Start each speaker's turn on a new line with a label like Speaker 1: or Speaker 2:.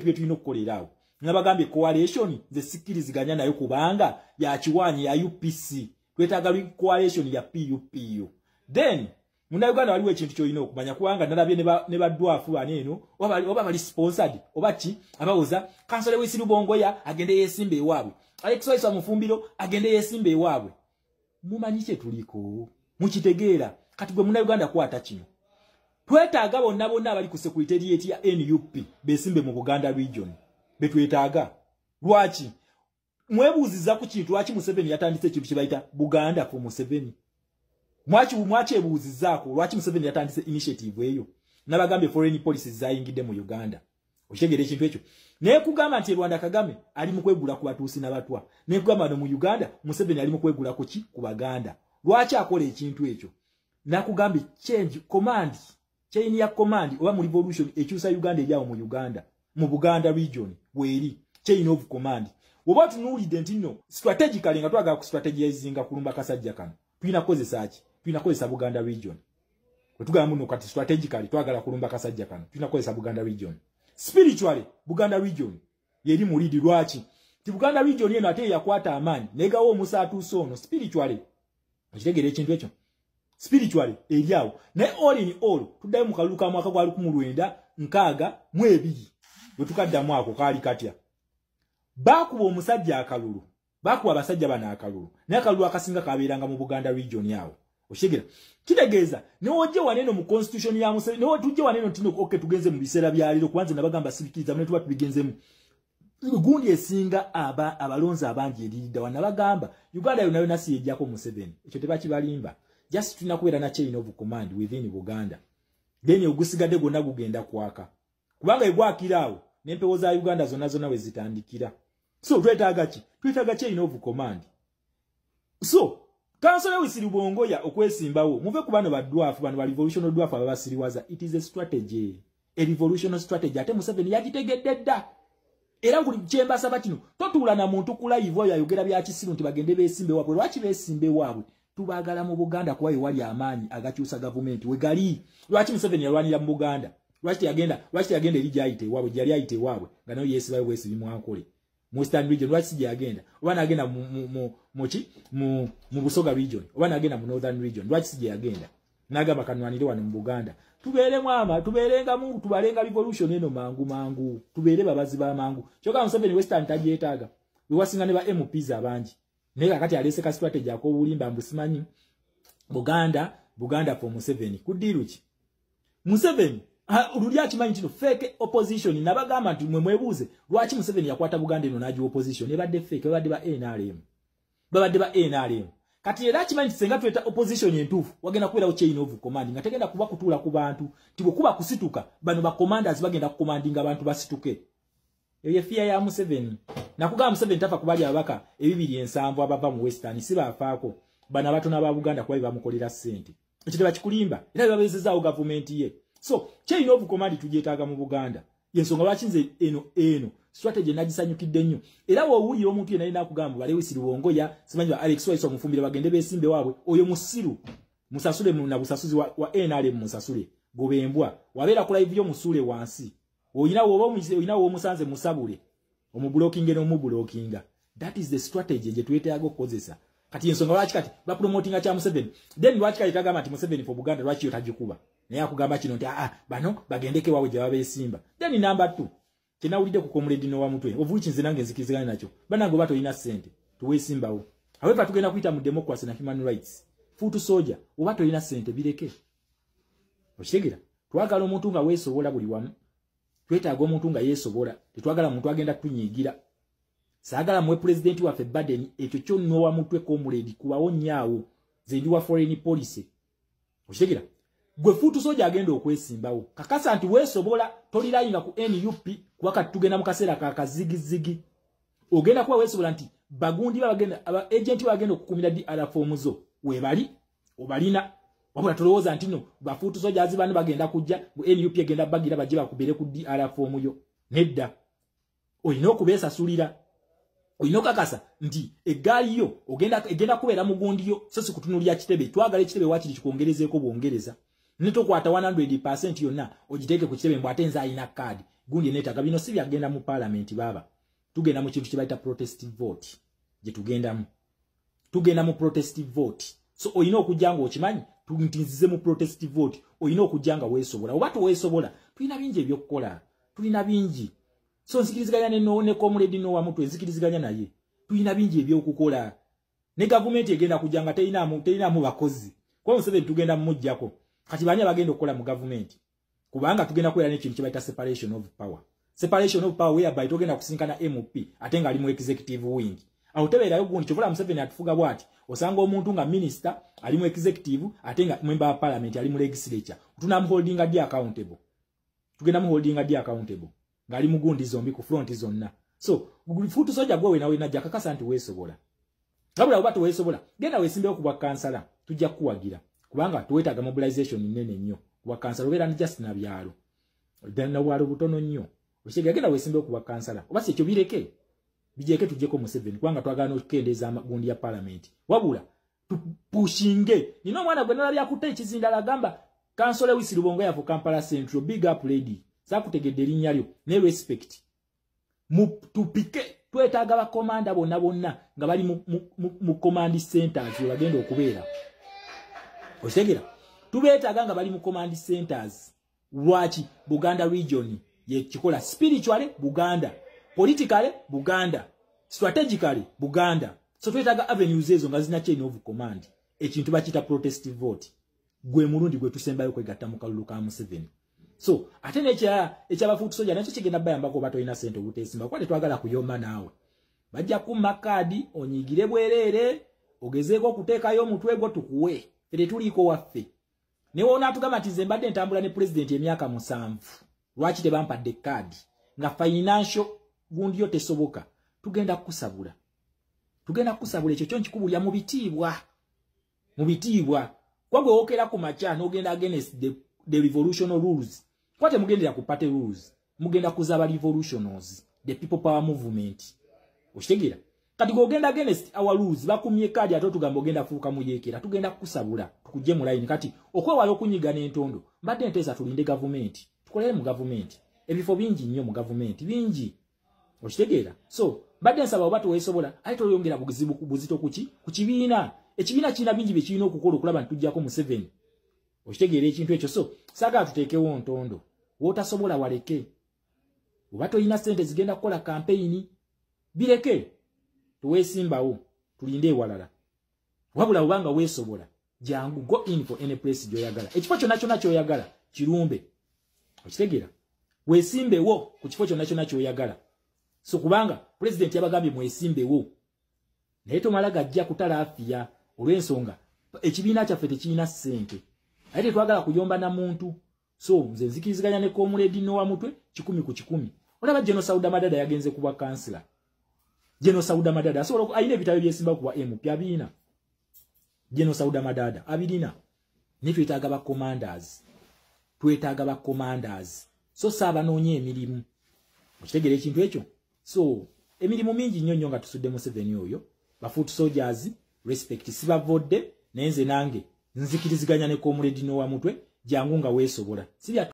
Speaker 1: Ebintu bye tulina okukolera awo. Nabagambye coalition nze sikkiriziganya nayo kubanga ya kiwanyi ya UPC. Twetaaga coalition ya PUPU. Then Munnayuganda waliwo ekintu ky'olina okumanya, kubanga nalabye ne badwafu bano eno oba bali sponsored oba ki, abawoza Kansole Lewis Rubongoya agende yeesimba ewaabwe, Alex Waiswa Mufumbiro agende yeesimba ewaabwe. Mumanyi kye tuliko, mukitegeera. Kati gwe Munnayuganda kwata kino, twetaaga bonna bonna abali ku secretariat ya NUP beesimbe mu Buganda region, betwetaaga. Lwaki mwebuuziza ku kintu? Lwaki Museveni yatandise ekintu kye bayita Buganda for Museveni? Mwakyebuuzizaako lwaki Museveni yatandise initiative eyo? Nabagambye foreign policies zayingidde mu Uganda. Okitegeera ekintu ekyo? Naye kugamba nti e Rwanda Kagame ali mu kwegula ku Batuusi n'Abatwa, naye kugamba no mu Uganda Museveni ali mu kwegula ku ki? Ku Baganda. Lwaki akola ekintu ekyo? Nakugambye change command, chain ya command oba mu revolution ekyusa Uganda eryawo mu Uganda, mu Buganda region weeri chain of command. Oba tunuulidde nti nno strategically nga twagala ku strategizinga kulumba kasajja kano, tulina kukozesa ki? Tulina kukozesa Buganda region. Bwe tugamba muno kati strategically twagala kulumba kasajja kano, tulina kukozesa Buganda region. Spiritually Buganda region yeri mulidi. Lwaki ti Buganda region eno ate yakwata amaanyi negawo omusa atuuse ono spiritually? Okitegeera ekintu ekyo? Spiritually eri awo. Naye all in all, tuddayo mu kalulu ka mwaka gwa 1962. Bwe tukaddamu ako kaali katya? Baakuba omusajja akalulu, baakuba abasajja bano akalulu, naye akalulu akasinga kabeeranga mu Buganda region awo. Okitegeera? Kitegeeza newojje waneno mu constitution ya Museveni, newe tujje waneno ntino. Okay, tugenze mu biseera bya leero, kubanze nabagamba sibikiriza mune, tuba tubigenzemu gundi esinga aba abalonzi abangi eridda wa. Nabagamba Uganda yonna yonna si yejjako Museveni, ekyo tebakibalimba. Just tulina kubeera na chain of command within Buganda, then ogusigadde gwonna gugenda kwaka, kubanga egwakira awo n'empewo za Uganda zonna zonna we zitandikira. So twetaaga ki? Twetaaga chain of command. So Kansole Lewis Rubongoya okwesimbawo, muve ku bano badwafu, bano ba revolutionary dwafu ababasiriwaza. It is a strategy, a revolutionary strategy, ate Museveni yagitegedde dda. Era buli kyembasaba kino, totuula na muntu ku live oyo ayogera bya kisiru nti bagende beesimbe waabwe. Lwaki beesimbe waabwe? Tubaagala mu Buganda kuba wali amaanyi agakyusa gavumenti we gali. Lwaki Museveni yalwanira mu Buganda? Lwaki teyagenda, lwaki teyagenda eri gyayita ewaabwe, gyali ayita ewaabwe nga nayo yeesibayo bwesibi mwankole mu Western region? Lwaki si gyeyagenda, oba nagenda muki, mu Busoga region, oba nagenda mu Northern region? Lwaki si gyeyagenda nagamba kanwanire wano mu Buganda? Tubeeremu ama tubeerengamu, tubalenga revolution eno mangu mangu, tubeere babazi ba mangu. Kyokka Museveni Western tagyetaaga, wewasinga ne ba MPs abangi. Naye kakati aleese ka strategy ak'obulimba mbu simanyi Buganda, Buganda for Museveni. Ku deal ki? Museveni luli akimanyi kino fake opposition. Nabagamba nti mwe mwebuuze lwaki Museveni yakwata Buganda eno n'agiwa opposition ebadde fake. Babadde ba NRM, babadde ba NRM. Kati era akimanyi nti senga tuleeta opposition entuufu, wagenda kubeerawo chain of command nga tegenda kuba kutuula ku bantu, ti bwe kuba kusituka, bano ba commanders bagenda kucommandinga abantu basituke. Eyo fear ya Museveni. Nakugamba Museveni tafa kubali ababaka 270 abava mu Western, si bafaako bano abatono aba Buganda kuba bamukolera ssente. Ekyo tebakikulimba, era bebabeezezaawo gavumenti ye. So chain of command tugyetaaga mu Buganda. Yensonga lwaki nze eno strategy nagisanyukidde nnyo. Era woowulira omuntu yenna alina akugamba ba Lewis Rubongoya, simanyi ba Alex Waiswa Mufumbiro bagende beesimbe waabwe, oyo musiru, musasule na busasuzi wa NRM, musasule gobembwa. Wabeera ku live yo musuule wansi, oyina woba oyina womusanze musabule, omublockinge n'omublockinga. That is the strategy gye twetaaga okukozesa kati. Ensonga lwaki kati bapromotinga kya Museveni, then lwaki kati tagamba nti Museveni for Buganda? Lwaki yo tagikuba, naye akugamba kino nti aa bano bagendeke waabwe gye babeesimba? Then number two, kyenawulidde ku comrade Nowa Mutwe, of which nze nange nzikiriziganya nakyo. Banange, oba tolina ssente tuweesimbawo. However, tugenda kuyita mu democracy na human rights. Foot soldier, oba tolina ssente bireke. Okitegeera? Twagala omuntu nga weesobola buli wamu. Twetaaga omuntu nga yeesobola, tetwagala muntu agenda kutunyiigira. Saagala muwe pulezidenti waffe burden. Ekyo kyo Nowa Mutwe, comrade, kubawo nnyaawo. Nze ndi wa foreign policy. Okitegeera? Gwe foot soldier agenda okwesimbawo, kakasa nti weesobola, tolirayinga ku NUP, kuba kati tugenda mu kaseera ka kazigizigi. Ogenda kuba weesobola nti bagundi babagenda, aba agent bagenda okukumira DR form zo webali obalina. Wabula tolowooza nti no ba foot soldiers bano bagenda kujja bu NUP egenda bagira bajje bakubere ku DR form yo. Nedda, olina okubeesasulira. Olina okakasa nti eggaali yo ogenda egenda kubeera mu gundi yo, so si kutunulya kitebe. Twagala ekitebe wakiri kikwongerezeeko bwongereza, ne tokwata 100% yonna ogiteeke ku kitebe mbu ate nze alina kaadi. Gundi neetaaga bino, si byagenda mu parliament baba. Tugenda mu kintu kye bayita protest vote. Gye tugendamu. Tugenda mu protest vote. So olina okujja nga okimanyi nti nzize mu protest vote, olina okujja nga weesobola. Oba toweesobola, tulina bingi ebyokukola. Tulina bingi. So nzikiriziganya ne Comrade Noah Mutwe, nzikiriziganya naye. Tulina bingi ebyokukola. Ne gavumenti egenda kujja nga teyinaamu bakozi. Kuba Museveni tugenda mumuggyako. Kati bani abagenda okukola mu gavumenti? Kubanga tugenda kubeera n'ekintu kye bayita separation of power. Separation of power whereby togenda kusinkana MP ate ng'ali mu executive wing. Awo tebeerayo gundi kyovula Museveni atufuga bw'ati. Osanga omuntu nga minister ali mu executive ate nga member wa parliament ali mu legislature. Tunamuholdinga ddi accountable? Tugenda muholdinga ddi accountable? Ng'ali mu gundi zombi ku front zonna. So foot soldier gwe wena wena jakakasa nti weesobola. Wabula oba teweesobola, genda weesimbewo ku bwa kansala, tujja kukuwagira. Kubanga tuweetaaga mobilization nnene nnyo. Ku bwa kansala obeera ni just na byalo. Na bwalo butono nnyo. Okitegeera, genda weesimbewo ku bwa kansala. Oba si ekyo bireke. Bijeke tujjeko Museveni kubanga twagala okukendeeza gundi ya parliament. Wabula tupushinge. Nina omwana gwe nalabye akutte ekizindalo agamba Councillor Lewis Rubongoya for Kampala Central, big up lady. Saakutegedde erinnya lyo ne respect. Tupike twetaaga bakomanda bonna bonna nga bali mu command centers we bagenda okubeera. Okitegeera? Tubeetaaga nga bali mu command centers. Lwaki? Buganda region yekikola spiritually Buganda, politically Buganda, strategically Buganda. So twetaaga avenues ezo nga zina chain of command. Ekintu bakiyita protest vote. Gwe mulundi gwe tusembayo kwegatta mu kalulu ka Museveni. So ate n'ekirala ekyaba foot soldier nakyo kigenda bayambako oba tolina ssente obuteesimba, kuba tetwagala kuyomba naawe. Bajja kumma kaadi onyigire bwereere ogezeeko okuteekayo omutwe gwo tukuwe. Ffe tetuliiko waffe. Ne w'onaatugamba nti nze mbadde ntambula ne pulezidenti emyaka 7, lwaki tebampadde kaadi nga financial gundi yo tesoboka, tugenda kukusabula. Tugenda kukusabula, ekyo kyo nkikubulya mu bitiibwa. Mu bitiibwa. Kuba gwe wookera ku makya n'ogenda against the revolutionary rules. Kuba temugendera ku party rules, mugenda kuzaba revolutionals, the people power movement. Okitegeera? Kati gwe against our rules, bakumye kaadi ate otugamba ogenda fuuka muyeekera, tugenda kukusabula, tukujje mu line. Kati okwewala okunyiga n'entondo, mbadde nteesa tulinde gavumenti, tukolere mu gavumenti. Ebifo bingi nnyo mu gavumenti, bingi. Okitegeera? So mbadde nsaba oba teweesobola, ate toyongera buzibu buzito kuki? Ku kibiina. Ekibiina kirina bingi bye kirina okukola okulaba nti tujjako Museveni. Okitegeera ekintu ekyo? So saagala tuteekewo ntondo. W'otasobola waleke. Oba tolina ssente zigenda kukola campaign, bireke. Tuweesimbawo, tulinde ewalala. Wabula obanga weesobola, jangu go in for any place gy'oyagala. Ekifo kyonna kyonna ky'oyagala kirumbe. Okitegeera? Weesimbewo ku kifo kyonna kyonna ky'oyagala. So kubanga pulezidenti yabagambye mwesimbewo. Naye tomala gajja kutalaafiya olw'ensonga ekibiina kyaffe tekirina ssente. Ate tetwagala kuyomba na muntu. So nze nzikiriziganya ne Comrade Noah Mutwe 100 ku 100. Olaba General Sauda Madada yagenze kuba kansila. General Sauda Madada asobola alina ebitabo ebyesimba kuba MP abirina. General Sauda Madada abirina. Naye twetaaga ba commanders. Twetaaga ba commanders. So saabanoonya emirimu. Okitegeera ekintu ekyo? So emirimu mingi nnyo nnyo nga tusudde Museveni oyo. Ba foot soldiers respect sibavodde, naye nze nange nzikiriziganya ne Comrade Noah Mutwe, jangu nga weesobola. Sibya.